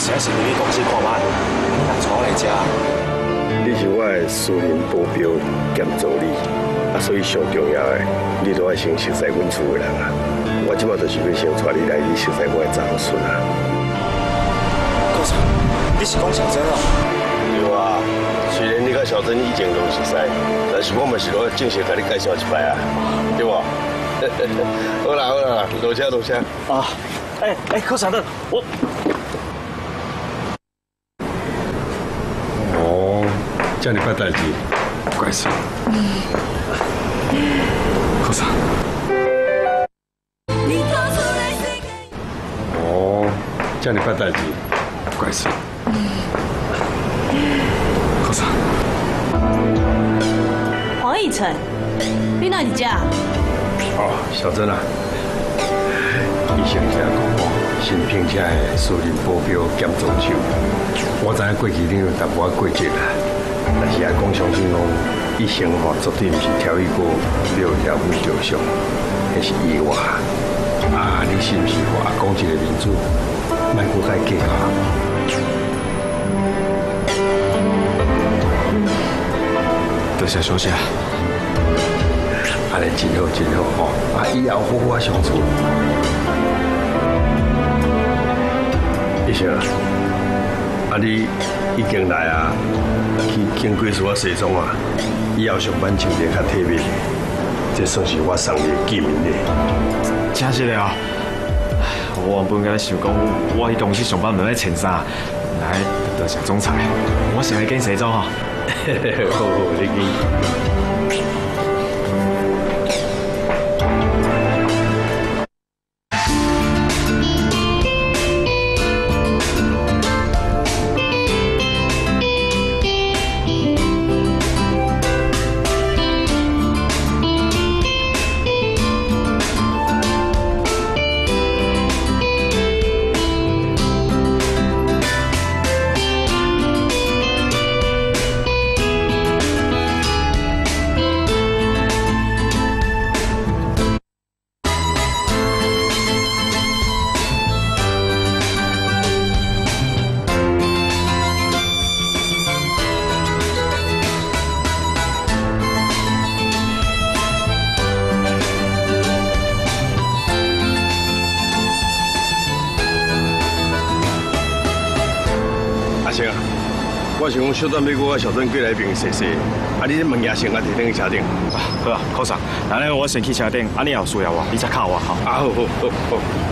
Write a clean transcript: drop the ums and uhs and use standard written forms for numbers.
是愛先入去公司看覓，你若帶我來遮。你是我的私人保鏢兼助理，啊，所以上重要的，你都愛先熟似阮厝的人啊。我這擺就是欲先帶你來，你熟似我的查某孫啊。柯 Sir，你是講小珍哦？對啊，雖然你佮小珍以前攏熟似，但是我嘛是欲正式共你介紹一擺啊，對無？好啦好啦，落車落車。啊，欸欸，柯 Sir，我。哦，這爾歹代誌，怪事。柯 Sir。哦，這爾歹代誌，怪事。柯 Sir。黃奕晨，你哪佇遮？哦，小珍啊，醫生是講我新聘請的私人保鏢兼助手，我知影過去你有淡薄仔過節啦，但是阿公相信講，醫生吼絕對毋是挑伊個為業務著想，彼是意外。啊，你是毋是予阿公一个面子，莫閣共伊計較？多謝小姐。按呢真好真好吼，啊，以後好好仔相處。醫生，啊你已經來啊，去經過厝仔西裝啊，以後上班穿得較體面，這算是我送你的見面禮。真實的啊！我原本敢若想講，我去公司上班毋愛穿衫，來多謝總裁，我先去揀西裝吼。好好，你去。我想講，小等欲閣佮小珍過來彼邊踅踅，啊，你這物件先共提轉去車頂。好啊，柯 Sir，那呢我先去車頂，啊，你有需要我，你再敲我吼。啊，好好好好。